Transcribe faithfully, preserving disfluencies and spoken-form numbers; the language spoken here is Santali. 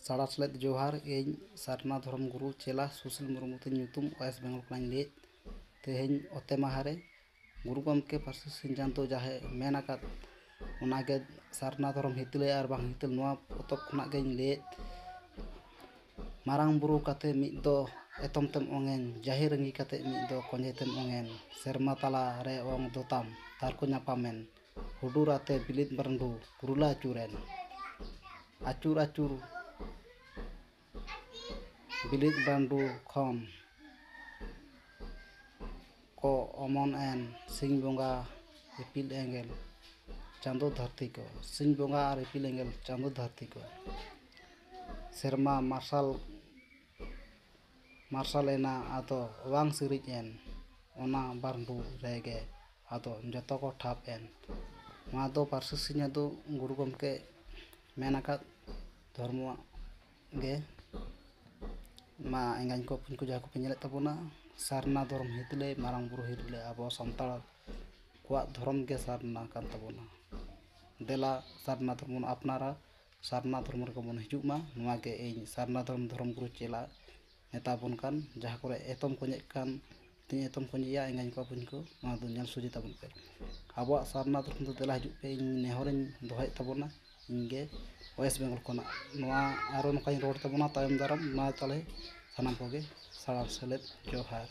ᱥᱟᱲᱟ ᱥᱮᱞᱮᱫ ᱡᱚᱦᱟᱨ᱾ ᱤᱧ ᱥᱟᱨᱱᱟ ᱫᱷᱚᱨᱚᱢ ᱜᱩᱨᱩ ᱪᱮᱞᱟ ᱥᱩᱥᱤᱞ ᱢᱩᱨᱢᱩ ᱛᱤᱧ ᱧᱩᱛᱩᱢ, ᱳᱭᱮᱥᱴ ᱵᱮᱝᱜᱚᱞ ᱠᱷᱚᱱᱟᱜ ᱤᱧ ᱞᱟᱹᱭᱮᱫ᱾ ᱛᱮᱦᱮᱧ ᱚᱛᱮ ᱢᱟᱦᱟ ᱨᱮ ᱜᱩᱨᱩ ᱜᱚᱢᱠᱮ ᱯᱟᱹᱨᱥᱤ ᱥᱤᱧ ᱪᱟᱸᱫᱳ ᱡᱟᱦᱟᱸᱭ ᱢᱮᱱ ᱟᱠᱟᱫ, ᱚᱱᱟᱜᱮ ᱥᱟᱨᱱᱟ ᱫᱷᱚᱨᱚᱢ ᱦᱤᱛᱟᱹᱞ ᱟᱨ ᱵᱟᱝ ᱦᱤᱛᱟᱹᱞ, ᱱᱚᱣᱟ ᱯᱚᱛᱚᱵ ᱠᱷᱚᱱᱟᱜ ᱜᱮᱧ ᱞᱟᱹᱭᱮᱫ᱾ ᱢᱟᱨᱟᱝ ᱵᱩᱨᱩ ᱠᱟᱛᱮ ᱢᱤᱫ ᱫᱚ ᱮᱛᱚᱢ ᱛᱮᱢ ᱚᱝᱮᱱ, ᱡᱟᱦᱮᱨ ᱨᱮᱸᱜᱮ ᱠᱟᱛᱮ ᱢᱤᱫ ᱫᱚ ᱠᱚᱧᱮ ᱛᱮᱢ ᱚᱝᱮᱱ, ᱥᱮᱨᱢᱟ ᱛᱟᱞᱟ ᱨᱮ ᱚᱝ ᱫᱚᱛᱟᱢ, ᱛᱟᱨ ᱠᱚ ᱧᱟᱯᱟᱢᱮᱱ, ᱦᱩᱰᱩᱨ ᱟᱛᱮ ᱵᱤᱞᱤᱫ ᱵᱟᱹᱨᱰᱩ ᱠᱩᱨᱩᱞᱟ ᱟᱹᱪᱩᱨᱮᱱ, ᱟᱹᱪᱩᱨ ᱟᱹᱪᱩᱨ ᱵᱤᱞᱤᱫ ᱵᱟᱹᱨᱰᱩ ᱠᱷᱚᱱ ᱠᱚ ᱚᱢᱚᱱ ᱮᱱ, ᱥᱤᱧ ᱵᱚᱸᱜᱟ ᱤᱯᱤᱞ ᱮᱸᱜᱮᱞ ᱪᱟᱸᱫᱳ ᱫᱷᱟᱹᱨᱛᱤ ᱠᱚ, ᱥᱤᱧ ᱵᱚᱸᱜᱟ ᱟᱨ ᱤᱯᱤᱞ ᱮᱸᱜᱮᱞ ᱪᱟᱸᱫᱳ ᱫᱷᱟᱹᱨᱛᱤ ᱠᱚ᱾ ᱥᱮᱨᱢᱟ ᱢᱟᱨᱥᱟᱞ, ᱢᱟᱨᱥᱟᱞ ᱮᱱᱟ ᱟᱫᱚ ᱚᱣᱟᱝ ᱥᱤᱨᱤᱡ ᱮᱱ, ᱚᱱᱟ ᱵᱟᱹᱨᱰᱩ ᱨᱮᱜᱮ ᱟᱫᱚ ᱡᱚᱛᱚ ᱠᱚ ᱴᱷᱟᱵ ᱮᱱ᱾ ᱱᱚᱣᱟ ᱫᱚ ᱯᱟᱹᱨᱥᱤ ᱥᱤᱧ ᱪᱟᱸᱫᱳ ᱜᱩᱨᱩ ᱜᱚᱢᱠᱮ ᱢᱮᱱ ᱟᱠᱟᱫ ᱫᱷᱚᱨᱢᱚ ᱜᱮ᱾ ᱢᱟ ᱮᱸᱜᱟᱧ ᱠᱚ ᱵᱚᱠᱚᱧ ᱠᱚ ᱡᱟᱦᱟᱸ ᱠᱚᱯᱮ ᱧᱮᱞᱮᱫ ᱛᱟᱵᱚᱱᱟ, ᱥᱟᱨᱱᱟ ᱫᱷᱚᱨᱚᱢ ᱦᱤᱛᱟᱹᱞᱮ ᱢᱟᱨᱟᱝ ᱵᱩᱨᱩ ᱦᱤᱨᱤᱞᱮ, ᱟᱵᱚ ᱥᱟᱱᱛᱟᱲ ᱠᱚᱣᱟᱜ ᱫᱷᱚᱨᱚᱢ ᱜᱮ ᱥᱟᱨᱱᱟ ᱠᱟᱱ ᱛᱟᱵᱚᱱᱟ᱾ ᱫᱮᱞᱟ ᱥᱟᱨᱱᱟ ᱫᱷᱚᱨᱚᱢ ᱵᱚᱱ ᱟᱯᱱᱟᱨᱟ, ᱥᱟᱨᱱᱟ ᱫᱷᱚᱨᱚᱢ ᱨᱮᱜᱮ ᱵᱚᱱ ᱦᱤᱡᱩᱜ ᱢᱟ᱾ ᱱᱚᱣᱟ ᱜᱮ ᱤᱧ ᱥᱟᱨᱱᱟ ᱫᱷᱚᱨᱚᱢ, ᱫᱷᱚᱨᱚᱢ ᱜᱩᱨᱩ ᱪᱮᱞᱟ ᱢᱮᱛᱟ ᱵᱚᱱ ᱠᱟᱱ, ᱡᱟᱦᱟᱸ ᱠᱚᱨᱮ ᱮᱛᱚᱢ ᱠᱚᱧᱮᱜ ᱠᱟᱱ ᱛᱤᱧ ᱮᱛᱚᱢ ᱠᱚᱧᱮᱭᱟ ᱮᱸᱜᱟᱧ ᱠᱚ ᱵᱚᱠᱚᱧ ᱠᱚ, ᱱᱚᱣᱟ ᱫᱚ ᱧᱮᱞ ᱥᱚᱡᱷᱮ ᱛᱟᱵᱚᱱ ᱯᱮ᱾ ᱟᱵᱚᱣᱟᱜ ᱥᱟᱨᱱᱟ ᱫᱷᱚᱨᱚᱢ ᱫᱚ ᱫᱮᱞᱟ ᱦᱤᱡᱩᱜ ᱯᱮ, ᱤᱧ ᱱᱮᱦᱚᱨᱤᱧ ᱫᱚᱦᱚᱭᱮᱫ ᱛᱟᱵᱚᱱᱟ᱾ ᱤᱧ ᱜᱮ ᱳᱭᱮᱥᱴ ᱵᱮᱝᱜᱚᱞ ᱠᱷᱚᱱᱟᱜ ᱱᱚᱣᱟ ᱟᱨᱚ ᱱᱚᱝᱠᱟᱧ ᱨᱚᱲ ᱛᱟᱵᱚᱱᱟ ᱛᱟᱭᱚᱢ ᱫᱟᱨᱟᱢ᱾ ᱢᱟ ᱛᱟᱦᱚᱞᱮ ᱥᱟᱱᱟᱢ ᱠᱚᱜᱮ ᱥᱟᱲᱟ ᱥᱮᱞᱮᱫ ᱡᱚᱦᱟᱨ᱾